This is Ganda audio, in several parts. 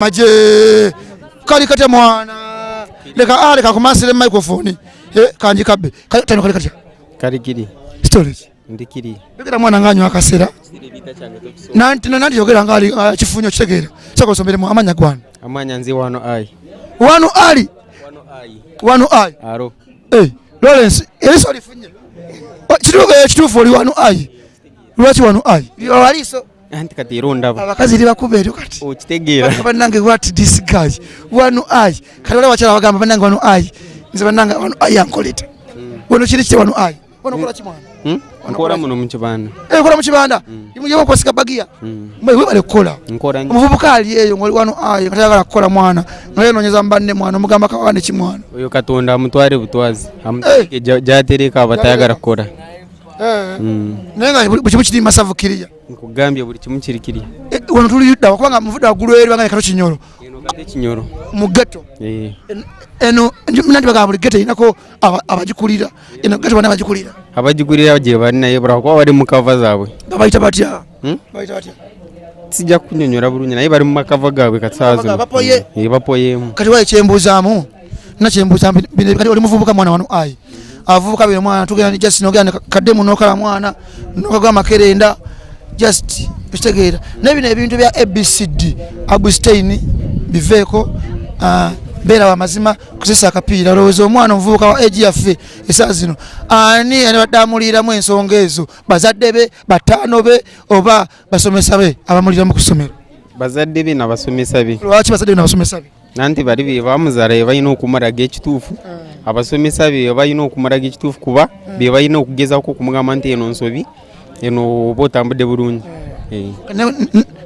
Maje kali katya mwana leka leka kumansire microphone kanji kabbe tano kali katya kali kiri storage ndikiri yogera mwana nganywa akasera nanti nanti yogera ngali kifunyo kitegeera soko somere mu amanya gwana amanya nzi wano ai wano ali wano ai wano ai aro Lawrence eriso lifunye kituufu oli wano ai lwaki wano ai waliso anti kati era ondaba abakazi libakuba eryo kati okitegeera bannange what this guy wano ai kati wala bakyala bagamba bannange wano ai nze bannange wano ai ankoleta wano kiri kite wano ai wano kola ki mwana Nkola muno mu kibanda kola mu kibanda yemu kwasika bagiya mwe webale kukola nkola nnyo. Omuvubuka ali eyo ng'oli wano ai nga tayagala kukola mwana nga yenoonyeza mu banne mwana omugamba kawane ki mwana oyo Katonda amutwale butwazi amutereke gy'atereka abatayagala kukola. Naye nga buli kimu kiri masavu kiriya. Nkugambye buli kimu kiri kiri. Wano tuli ludda kubanga muvudde waggulu eri bangambye Kato Kinyoro. Eno Kato Kinyoro. Mu ghetto. Eno nanti bagamba buli ghetto erinako abagikulira. Eno ghetto bonna abagikulira. Abagikulira gye bali naye lwakuba bali mu kava zaabwe. Babayita batya? Babayita batya? Sijja kukunnyonnyola bulungi naye bali mu makava gaabwe kati saawa zino. Bapoye. Bapoyeemu. Kati waye kyembuuzaamu nakyembuuzaamu bino kati oli muvubuka mwana wano ai. Abavubuka bino mwana tugenda ni just nogenda kaddemu n'okala mwana n'okagwa amakerenda just okitegeera. Naye bino ebintu bya ABCD Abustain biveeko, beera wa mazima kozesa akapiira. Olowooza omwana omuvubuka wa age yaffe essaawa zino ani abadde amuliiramu ensonga ezo? Bazadde be, bataano be oba basomesa be abamuliiramu ku ssomero? Bazadde be n'abasomesa be. Lwaki bazadde be n'abasomesa be? Nanti bali be bamuzaala be balina okumulaga ekituufu. Abasomesa be balina okumulaga ekituufu kuba be balina okugezaako okumugamba nti eno nsobi, eno oba otambudde bulungi.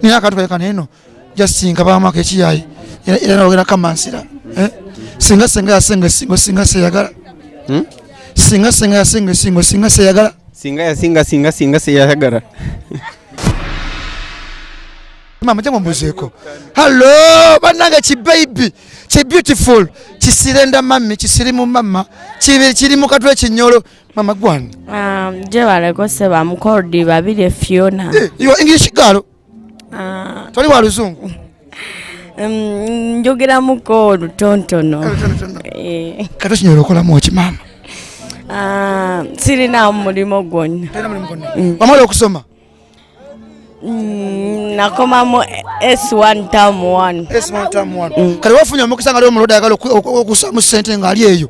Naye akantu kale kano eno just nkabamu ekiyayi era nogenda kamansira. Singa senga yasinga esingo singa seyagala. Singa senga yasinga esingo singa seyagala. Singa yasinga singa singa seyagala. Mama jangu mbuzeeko. Hello bannange ki baby ki beautiful kisirenda mami kisirimu mama kiri mu katwe kinyolo mama gwani. Je baleko seba mukodi babiri Fiona. You are English girl. Toli wa luzungu. Njogera muko lutontono. Kato kinyolo okola mu ki mama? Sirina mulimo gwonna. Tolina mulimu gwonna. Wamala okusoma? Nakomamu S1 term 1. S1 term 1. Kale wafunye omukisa nga ali omulwadde ayagala okusaamu ssente ng'ali eyo.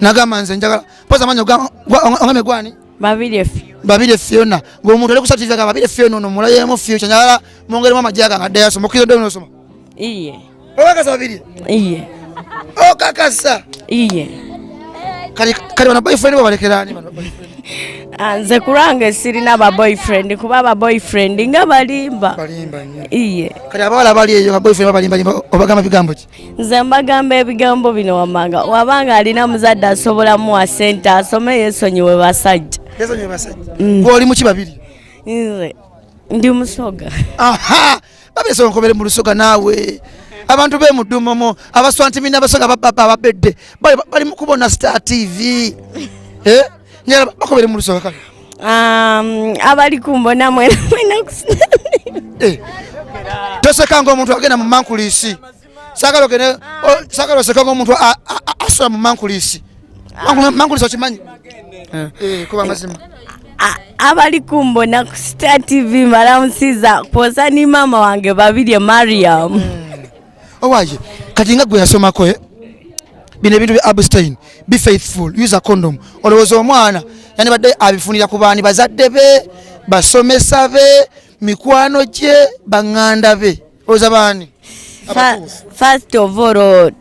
Nagamba nze njagala poza amannya ogambe gwani? Babiri Fiona. Babiri Fiona. Ng'omuntu ali ku certificate agamba Babiri Fiona ono mulayeemu future njagala mwongeremu amagye gange addeyo asome. Okkiriza oddeyo n'osoma? Iye. Okakasa Babiri? Iye. Okakasa? Iye. Kale bano boyfriend bo balekera ani bano boyfriend? Nze ku lwange sirina ba boyfriend kuba ba boyfriend nga balimba. Balimba nnyo. Iye. Kati abawala bali eyo ba boyfriend babalimba limba obagamba bigambo ki? Nze mbagamba ebigambo bino wammanga. Wabanga alina muzadde asobola muwa ssente asome yeesonyiwe basajja. Yeesonyiwe basajja. Gwe oli muki Babiri? Nze ndi musoga. Aha! Babiri so nkobere mu lusoga naawe. Abantu be mu ddumomo abaswantimina abasoga bababa ababedde bali mu kubona Star TV. Nyala bakobere mu lusoga kale. Abali kumbona mwena mwena kusina. Toseka ng'omuntu agenda mu mankulisi. Saagala ogende, saagala oseka ng'omuntu asula mu mankulisi. Mankulisi okimanyi? Kuba mazima. Abali kumbona ku Star TV mbalamusiza kwosa ni maama wange Babirye Mariam. Owaye, kati nga gwe yasomako, Bino ebintu bya Abstein, be faithful, use a condom. Olowooza omwana yani badde abifunira ku baani? Bazadde be, basomesa be, mikwano gye, baŋŋanda be. Olowooza baani? First of all,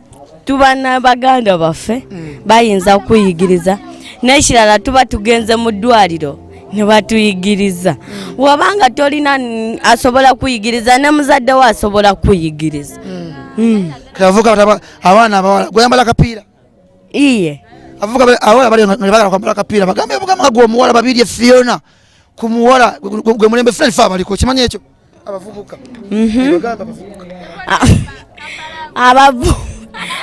tuba na baganda baffe bayinza kuyigiriza. N'ekirala tuba tugenze mu ddwaliro ne batuyigiriza. Wabanga tolina asobola kuyigiriza, ne muzadde we asobola kuyigiriza. Kati abavubuka abaana abawala, gwe oyambala akapiira? Iye. Abavubuka abawala bali nga baagala kwambala akapiira, bagambe bugamba gwe omuwala Babirye Fiona ku muwala gwe mulembe Fred Fa baliko, okimanyi ekyo? Abavubuka. Bagamba abavubuka.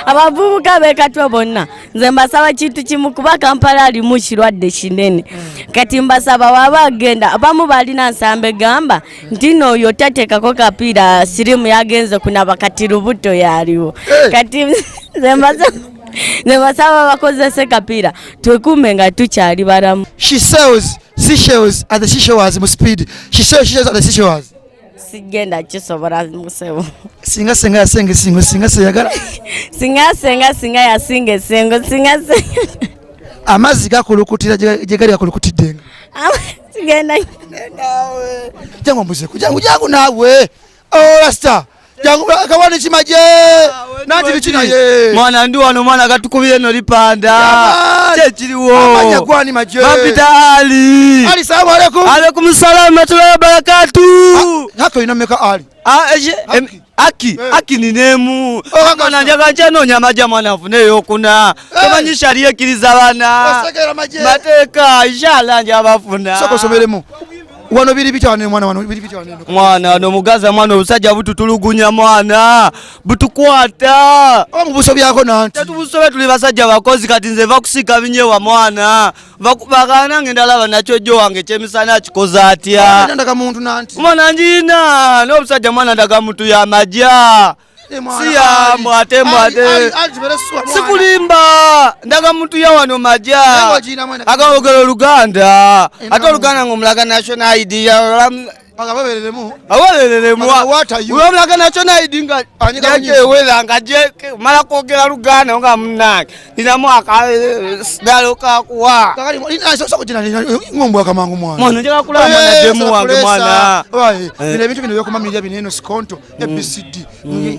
Abavubuka b'e Katwe bonna. Nze mbasaba kintu kimu, kuba Kampala alimu kirwadde kinene. Kati mbasaba waba agenda, abamu balina nsambe gamba nti nooyo tateekako kapiira, sirimu yagenze kunaba, kati lubuto yaliwo. Kati nze mbasaba bakozese kapiira, twekuume nga tukyali balamu. She sells seashells at the seashores mu speed. She sells seashells at the seashores. Sigenda kisobola musebo. Singa senga yasenga esingo, singa seyagala. Singa senga singa yasinga esengo, singa senga. Amazzi gakulukutira gye gali gakulukutiddenga. Sigenda. Jangu mbuzeku, jangu jangu naawe. Oh, Rasta. Jangu kawani kimaje. Nanti biki naye. Mwana ndi wano, mwana gatukubire no lipanda. Kyekiriwo. Amanya gwani maje. Bampita Ali. Ali, salamu alaikum. Alaikum salamu wa rahmatullahi wa barakatuh. Hako inomeka Ali. Aki, aki ni nemu. Mwana njaga nkyanonya amajja mwana nfuneyo okuna. Tomanyi sharia ekkiriza bana. Mateeka inshallah njabafuna. Soko someremu. Wano biri bitya wano mwana, wano biri bitya wano. Mwana wano mugaza mwana, obusajja bututulugunya mwana, butukwata. Oba mubusobyako nanti. Tetubusobe, tuli basajja bakozi, kati nze va kusika binyewa mwana. Bakana ngenda laba nakyo wange ekyemisana akikoze atya. Ndaga muntu nanti. Mwana njina n'obusajja mwana ndaga muntu y'amajja. Siyambwa ate mbwate. Sikulimba ndaga muntu ya wano majja. Agawogera Oluganda. Ate Oluganda ng'omulaga national ID. Agababereremu. Ababereremu. Omulaga national ID nga ewera nga mala kwogera Luganda nga munnange. Ninamu akadalo kakuwa. Ng'ombwa kamangu mwana. Mwana njagala kulaba mwana demu wange mwana. Bino ebintu bino byokumamirira bino eno sikonto ABCD.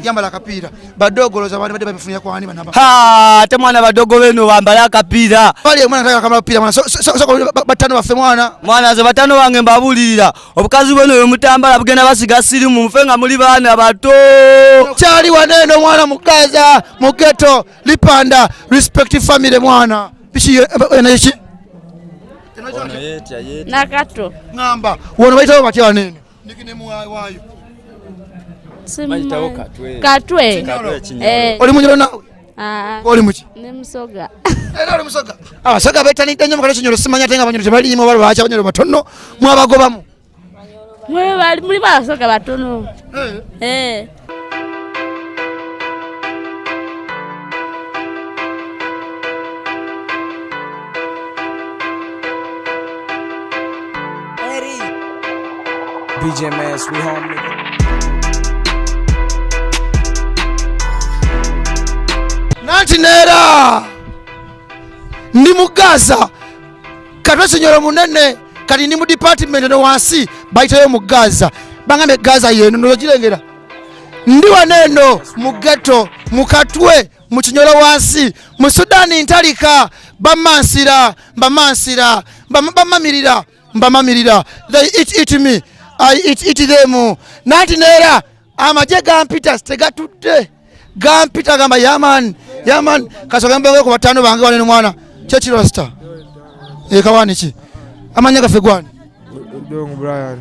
Yambala akapiira. Badogoloza abantu badde babifunira kwa ani banaba. Ha, ate mwana badogo beno bambala akapiira. Bali mwana ataka akapiira mwana. So batano baffe mwana. Mwana ze batano bange mbabuulirira. Obukazi bweno bwe mutambala bugenda basiga sirimu mufe nga muli baana bato. Kyali waneno mwana mukaza mu ghetto lipanda respect family mwana. Biki ena iki? Nakato. Ngamba wono bayitawo batya wanene? Nickname waayo. Bayitawo Katwe. Katwe. Oli munyoro nawe? Oli muki? Ndi musoga. Era oli musoga. Abasoga beetanidde nnyo mu Katwe Kinyoro, simanya ate nga abanyoro tebaliimu oba lwaki abanyoro batono mwabagobamu. Mulimu abasoga batono. BJ Mass, we home nigga. Nanti neera ndi mu Gaza Katwe Kinyoro munene, kati ndi mu department eno wansi bayitayo mu Gaza. Bangambye Gaza yeno nogirengera. Ndi wano eno mu ghetto mu Katwe mu Kinyoro wansi mu Sudan ntalika bamansira mbamansira bamamirira mbamamirira. They eat eat me, I eat eat them. Nanti neera amagye gampita tegatudde gampita gamba yaman yaman kasoga mbenge ku batano bange wanene mwana kyekiro rasta ekawani ki amanya gaffe gwani Odongo Brian.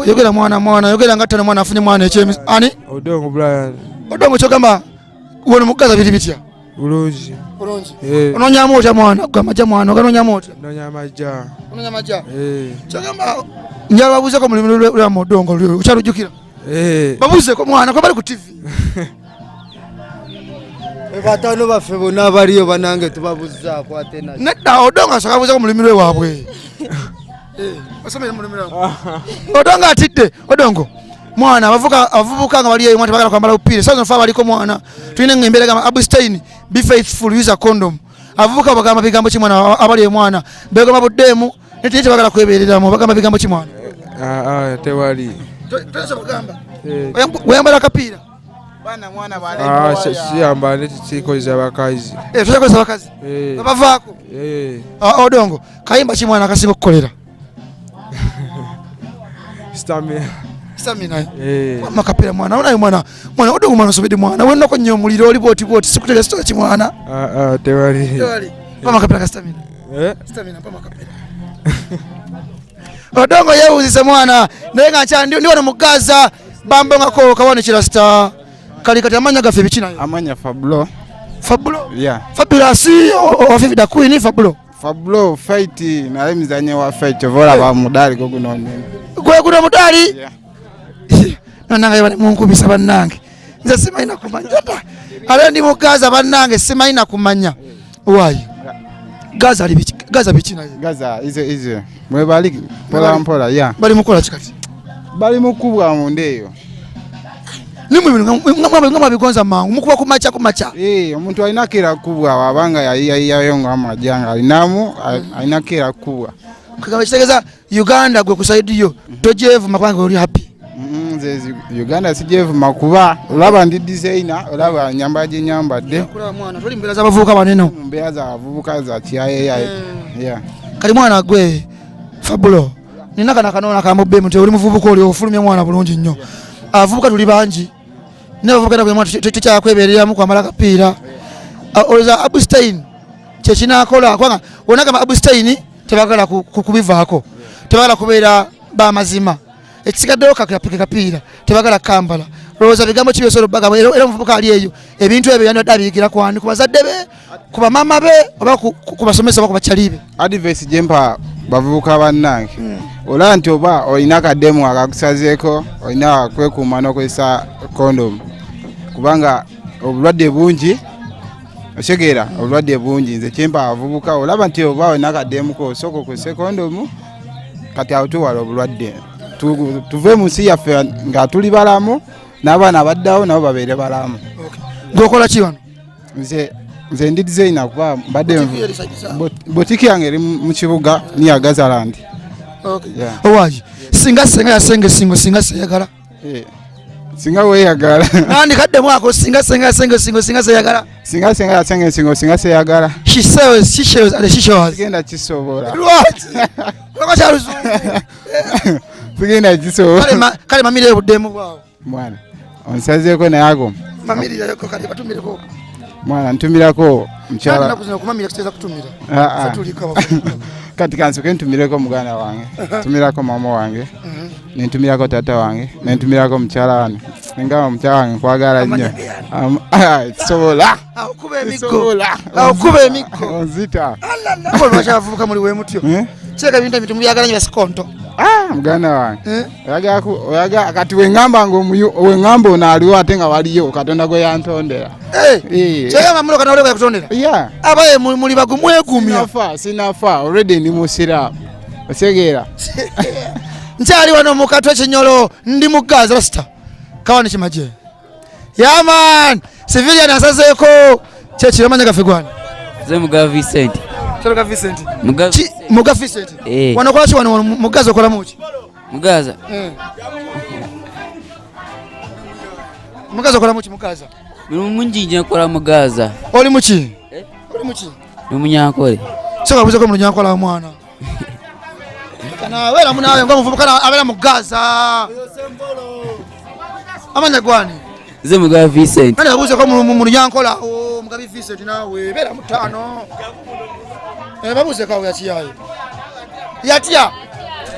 Yogera mwana mwana yogera nga tano mwana afunye mwana ekyemi ani Odongo Brian. Odongo kyogamba wono mugaza biri bitya Bulungi. Bulungi. Ononyamu otya mwana gamba majja mwana oganonyamu otya Nonya majja. Ononya majja. Kyogamba njala babuuzeko mulimu lwa Odongo okyalujjukira. Babuuzeko mwana kuba bali ku TV. Batano baffe bonna abaliyo banange tubabuzaako ate na nedda Odongo asooka abuuzeko mu lulimi lwe waabwe. Basomere mu lulimi lwabwe. Odongo atidde. Odongo mwana abavubuka nga bali eyo mwana tebagala kwambala bupiira. Sasa nfa baliko mwana tulina embeera gamba abstain, be faithful, use a condom. Abavubuka bagamba bigambo ki mwana abali eyo mwana begoma buddeemu naye tebagala kwebeereramu bagamba bigambo ki mwana? Tewali. Toyinza bagamba. Weyambala akapiira? Siyambala ne sikozesa bakazi. Toyakozesa bakazi? Babavaako? Odongo kayimba ki mwana akasinga okukolera? Stamina. Stamina. Mama kapira mwana, onayo mwana. Mwana Odongo mwana osobedde mwana. Wennako nnyo omuliro oli bwoti bwoti sikutegeera sitola ki mwana. Tewali. Tewali. Mama kapira ka stamina. Stamina mama kapira. Odongo yeewuuzisa mwana naye nga nkyali ndi wano mu Gaza bambongako kawanikira star. Kali kati amanya gaffe biki nayo? Amanya Fablo. Fabulo? Yeah. Fabulous owa da Queen Fabulo. Fabulo fight naye muzanyi wa fight ova olaba mudaali gwo guno nene. Gwe guno mudaali? Yeah. Nanange bali munkubisa bannange. Nze simanyi na kumanya. Ate ndi mu Gaza bannange simanyi na kumanya. Why? Gaza ali biki? Gaza biki naye? Gaza izo izo. Mwebali mpola mpola yeah. Bali mukola kikati. Bali mukubwa munda eyo. Nimwe nga mwabigonza mangu mukuba kumacha kumacha. Eh, omuntu alina kera kubwa wabanga yayiyayo nga amajanga alinamu alina kera kubwa. Kugamba kitegeeza Uganda gwe ku side yo togyevuma kubanga oli happy. Nze Uganda sigyevuma kuba olaba ndi designer, olaba nyamba gye nyambadde. Kulaba mwana toli mbeera z'abavubuka banene. Mbeera z'abavubuka za kiyayeyaye. Yeah. Kali mwana gwe Fabulo nina kana kanoona kamubbe muti oli muvubuka oli ofulumya mwana bulungi nnyo. Abavubuka tuli bangi naye abavubuka nabwe mwana tukyakwebereramu kwambala kapiira. Olowooza Abstein kyekinaakola kubanga wonagamba Abstein tebagala kubivaako, tebagala kubeera bamazima, ekisigaddewo kakapike kapiira tebagala kambala. Olowooza bigambo ki byosobola okubagamba? Era omuvubuka ali eyo ebintu ebyo yandibadde abiyigira kwani? Ku bazadde be, ku bamaama be, oba ku basomesa oba ku bakyali be? Advice gye mpa bavubuka bannange, olaba nti oba olina akademu akakusazeeko olina kwekuuma n'okozesa kondomu kubanga obulwadde bungi, otegeera obulwadde bungi. Nze kyempa abavubuka olaba nti oba olina akademu ko osooka okozese kondomu kati awo tuwala obulwadde, tuve mu nsi yaffe nga tuli balamu n'abaana abaddawo nabo babeere balamu. Gweokola ki wano? Nze ndi designer kuba mbadde boutique yange eri mu kibuga near Gazaland. Owaayi singa senga yasenga esingo singa seyagala. Singa weeyagala. Nandi kaddemu ako singa senga yasenga esingo singa seyagala. Singa senga yasenga ensingo singa seyagala. She sells, she shows and she shows. Sigenda kisobola. Lwaki? Lwaki kyaluzungu? Sigenda kisobola. Kale mamire obuddemu bwawo. Mwana onsazeeko naye ago. Mamirira yoko kale batumireko. Mwana ntumirako mukyala. Nandi nakuza kumamira kiteeza kutumira. Kati kansoke ntumireko muganda wange, ntumirako mama wange, nentumirako tata wange, nentumirako mukyala wange. Nengamba mukyala wange nkwagala nnyo. Sobola. Akuba emiggo. Akuba emiggo. Onzita. Alala. Lwaki abavubuka muli we mutyo? Kireka ebintu ebintu mubyagala nnyo basikonto. Muganda wange. Oyagala kati wengamba ng'omuyu wengamba ono aliwo ate nga waliyo Katonda gwe yantondera. Kyeyamba mulo Katonda gwe yakutondera? Yeah. Abaye muli bagumu mwegumya. Sinafa, already ndi musiraamu. Otegeera? Nkyali wano mu Katwe Kinyolo ndi mu Gaza Rasta. Kawani kimaje. Yeah man, civilian asazeeko kyekiro amanya gaffe gwani? Nze Mugabe Vincent. Mugabe Vincent. Mugabe Mugabe Vincent. Wano okola ki wano mu Gaza okolamu ki? Mu Gaza. Mu Gaza okolamu ki mu Gaza? Mirimu mungi nje nkola mu Gaza. Oli muki? Oli muki? Ndi munyankole. Soka buze ko munyankole awo mwana. Kana abeera munaawe ng'omuvubuka abeera mu Gaza. Amanya gwani? Nze Mugabe Vincent. Nani abuze ko mu munyankole awo Mugabe Vincent naawe beera mutaano. Babuze ko awo yakiyaye. Yatya.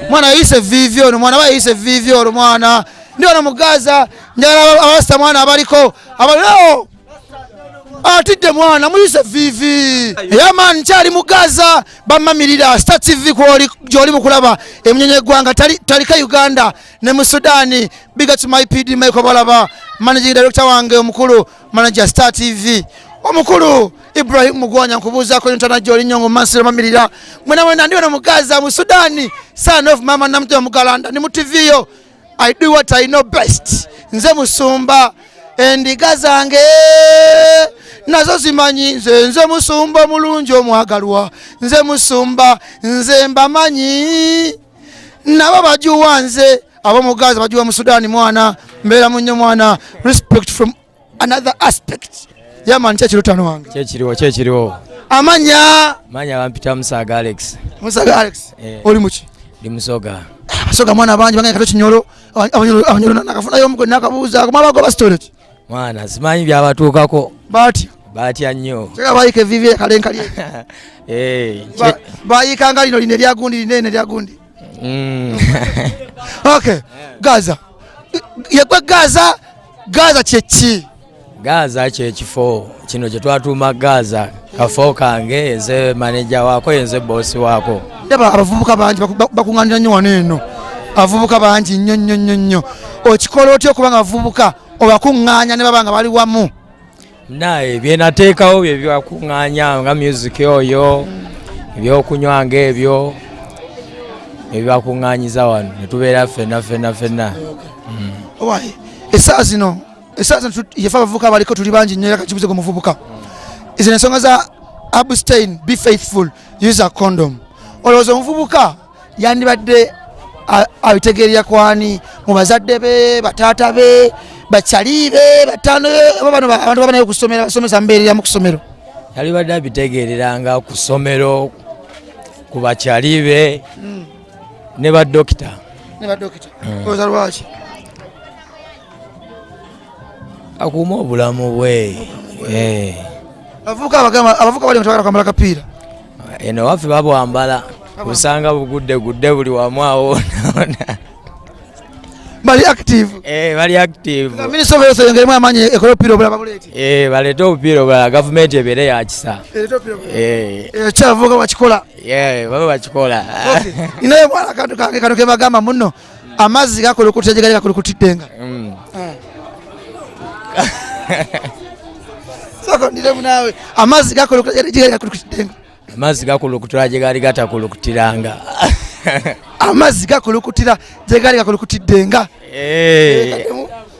Mwana yise vivi ono mwana bayise vivi ono mwana. Ndi wano mu Gaza njagala abasita mwana abaliko abaleo. Atidde mwana muyise vivi. Yeah man nkyali mu Gaza bamamirira Star TV kwoli gyoli mukulaba emunyenye eggwanga talika Uganda ne mu Sudan. Big up to my PD Michael Balaba, managing director wange omukulu, manager Star TV omukulu Ibrahim Mugwanya nkubuuzaako ntana gyoli nnyongo Mansur mamirira. Mwena mwena ndi wano mu Gaza mu Sudan, son of mama Namutema Mugalanda ndi mu TV yo. I do what I know best. Nze musumba endiga zange nazo zimanyi nze nze musumba mulungi omwagalwa, nze musumba nze mbamanyi nabo bajuwa nze abo mu Gaza bajuwa mu Sudan mwana mbeera munnyo mwana respect from another aspect. Yaman kyekiro tano wange. Kyekiriwo, kyekiriwo. Amanya Manya bampita Musaga Alex. Musaga Alex. Oli muki? Ndi Musoga. Abasoga mwana bangi bange Kato Kinyolo, abanyolo nakafunayo omugwe nakabuuza, mwabago ba storage. Mwana simanyi byabatuukako. Batya? Batya nnyo. Kyeka bayika evivi kalenkali. Bayikanga lino lino erya gundi linene erya gundi. Okay, Gaza. Yegwe Gaza, Gaza kye ki? Gaza kyekifo kino kye twatuuma Gaza, kafo kange, nze maneja waako, yenze boosi waako. Ndaba abavubuka bangi bakuŋŋaanira nnyo wano eno, abavubuka bangi nnyo nnyo nnyo nnyo. Okikola otya okuba nga abavubuka obakuŋŋaanya ne baba nga bali wamu? Naye byenateekawo bye byakuŋŋaanya nga music oyo, ebyokunywa ng'ebyo ebyakuŋŋaanyiza wano ne tubeera ffenna ffenna ffenna. Owaye essaawa zino, essaawa zino yefe abavubuka baliko tuli bangi nnyo, era kakibuze gwe muvubuka, zino ensonga za abstain, be faithful, use a condom, olowooza omuvubuka yandibadde abitegeerera kwani? Mu bazadde be, bataata be, bakyali be, bataano be, oba bano abantu baba naye ku ssomero, abasomesa mubeerera mu ssomero? Yalibadde abitegeereranga ku ssomero, ku bakyali be ne badokita. Ne badokita. Olowooza lwaki? Akuuma obulamu bwe. Abavubuka abagamba, abavubuka bali nga tebagala kwambala kapiira. Eno waffe babwambala, osanga bugudde gudde buli wamu awo. Bali active. Bali active. Ministry of Health yongeremu amaanyi ekole obupiira obulala babuleete. Baleete obupiira obulala, gavumenti ebeere yakisa. Ekyabavubuka bakikola. Babe bakikola. Ninayo mwana akantu kange kano kebagamba muno, amazzi gakulukutira gye gali gakulukutiddenga. Soko ndiremu naawe, amazzi gakulukutira gye gali gakulukutiddenga. Amazzi gakulukutira gye gali gatakulukutiranga. Amazzi gakulukutira gye gali gakulukutiddenga.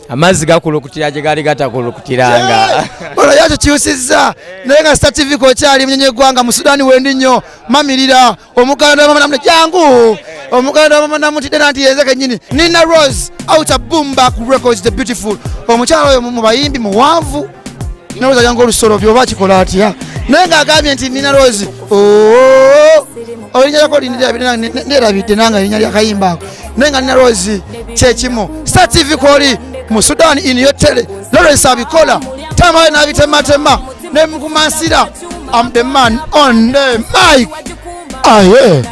Amazzi gakulukutira gye gali gatakulukutiranga. Olwo yakyo kiwusizza naye nga Star TV kokyali munyenye eggwanga mu Sudan wendi nnyo mamirira omuganda wa mama namune jangu omuganda wa mama namutidde nanti yenze kennyini Nina Rose out boom back records the beautiful omukyala oyo mu bayimbi muwanvu Nina Rose ajanga olusolo byoba kikola atya naye ng'agambye nti Nina Rose olinnya lyako nderabidde nange erinnya lyakayimba ako naye nga Nina Rose kyekimu Star TV kwoli mu Sudan in your tele Lawrence abikola tamale n'abitematema ne mukumansira. I'm the man on the mic. Aye.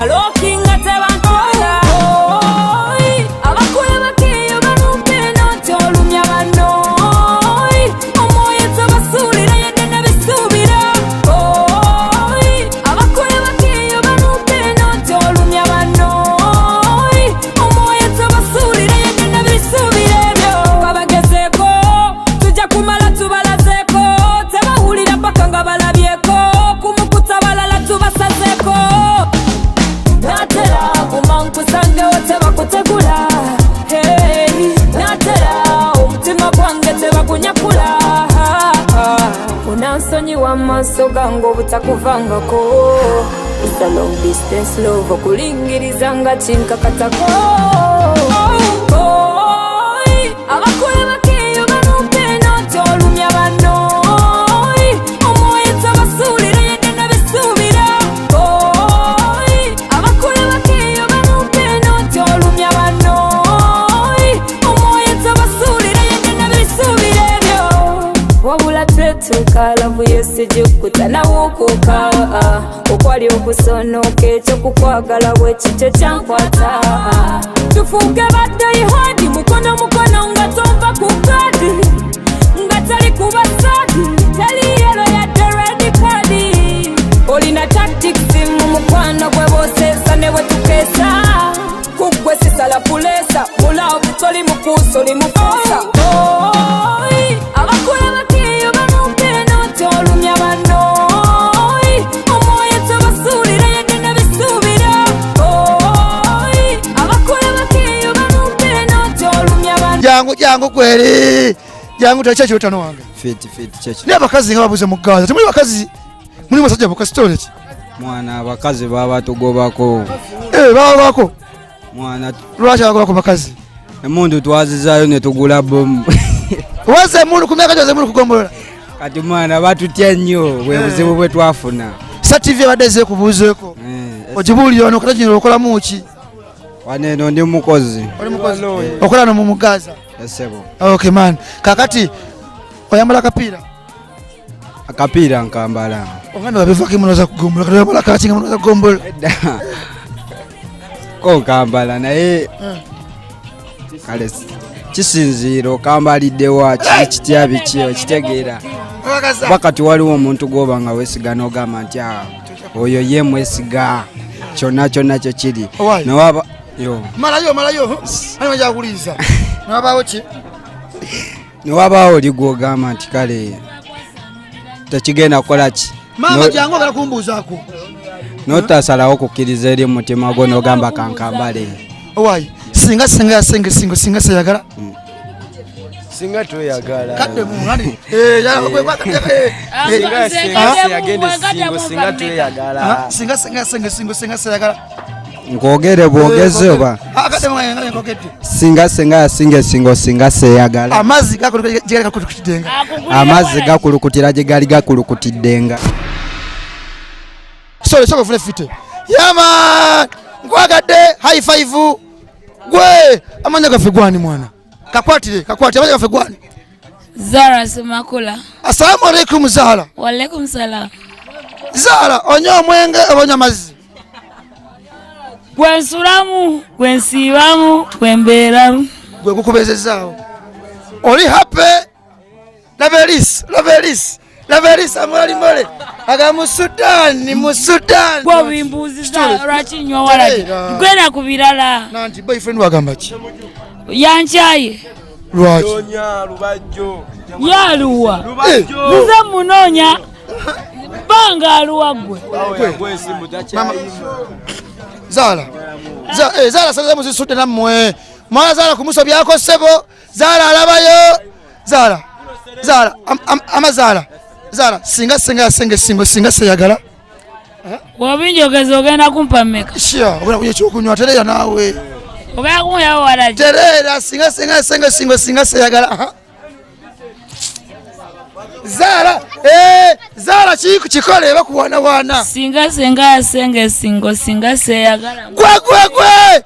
Unansonyiwa amaaso gange obutakuvangako. It's a long distance love okulingiriza nga kinkakatako. Abakola bakeeyo banumpe noti olumya bano. Omwoyo tabasuulira yedde nabisuubira. Abakola bakeeyo banumpe noti olumya bano. Omwoyo tabasuulira yedde nabisuubira ebyo. Wabula twetuuka lavu yesijukkuta nawukuka. Okwali okusonoka ekyokukwagala bwe kityo kyankwata. Tufuuke badayihadi mukono mukono nga tonva ku kadi. Nga tali ku basadi tali yelo yadde red card. Olina tactics mu mukwano gwe bosesa ne bwe tukeesa. Ku ggwe sisala puleesa mu love toli mukuusa oli mufuusa. Abakola bakeeyo banumpe noti olumya bano. Omwoyo tabasuulira yadde nabisuubira. Abakola bakeeyo banumpe noti olumya bano. Jangu jangu kweri jangu tekyo ekirotano wange. Fiti fiti kyekyo. Naye abakazi nga babuze mu Gaza, temuli bakazi, muli basajja bokka story ki? Mwana abakazi babatugobako. Babagobako? Mwana lwaki abagobako bakazi? Emundu twazizaayo ne tugula bomu. Waze emundu ku myaka gyoze emundu kugombolola. Kati mwana batutya nnyo bwe buzibu bwe twafuna. Star TV ebadde ezze ekubuuzeeko. Ogibuulire wano kata kino okolamu ki? Wano eno ndi mukozi. Oli mukozi? Okola no mu Gaza? Esebo. Okay man. Kakati oyambala akapiira? Akapiira nkambala. Omwana babivako munoza kugombola, kati oyambala kaki nga munoza kugombola? Ko nkambala naye kale Kisinziira okambaliddewa kiki kitya biki okitegeera. Kuba kati waliwo omuntu gw'oba nga weesiga n'ogamba nti "Ah, oyo ye mwesiga kyonna kyonna kye kiri." Owaaye. Newaba yo Malayo, malayo. Ani wajakuliza? Nabaawo ki? Newabaawo oli gw'ogamba nti kale tekigenda kukola ki. Maama jangu ogala kumbuuzaako. N'otasalawo kukkiriza eri mutima gwo n'ogamba kankambale. Owaaye, singa singa yasenga singa singa seyagala. Singa toyagala. Kadde mu nani? Eh, yala kwe kwa kadde. Singa senga yagende singo singa toyagala. Ah, singa singa senga singa singa seyagala. Nkwogere bwogeze oba? Ah, kadde mu ngale nkogedde. Singa senga yasinga ensingo singa seeyagala. Amazzi gakulukutidde gakulukutiddenga. Amazzi gakulukutira gye gali gakulukutiddenga. Sorry, sorry ofune fite. Yama! Nkwagadde high five. Gwe amanya gaffe gwani mwana? Kakwatire, kakwatire amanya gaffe gwani? Zara Semakula. Assalamu alaikum Zara. Walaikum salam. Zara, onywa omwenge oba onywa amazzi? Gwensulamu, gwensiibamu, gwembeeramu. Gwe gukubeezezaawo. Oli happy? Laba eriiso, laba eriiso, laba eriiso amulali mole. Aga mu Sudan, mu Sudan. Gwe obimbuuziza lwaki nywa walagi? Tereera. Gwena ku birala. Nanti boyfriend wagamba ki? Yankyaye. Lwaki? Yaluwa. Nze munoonya. Banga aluwa gwe. Mama. Zara. Zara sasa muzisudde nammwe. Mwana Zara kumusobyako ssebo. Zara alabayo. Zara. Zara ama Zara. Zara singa singa yasenga singo singa seyagala. Wabinjogeza ogenda kumpa mmeka? Sure, ogenda kunywa ekyokunywa tereera naawe. Ogenda kunyawo walagi. Tereera singa singa yasenga singo singa seyagala. Aha. Zara, Zara kikole bakuwanawana. Singa singa yasenga esingo singa seyagala. Gwe gwe gwe.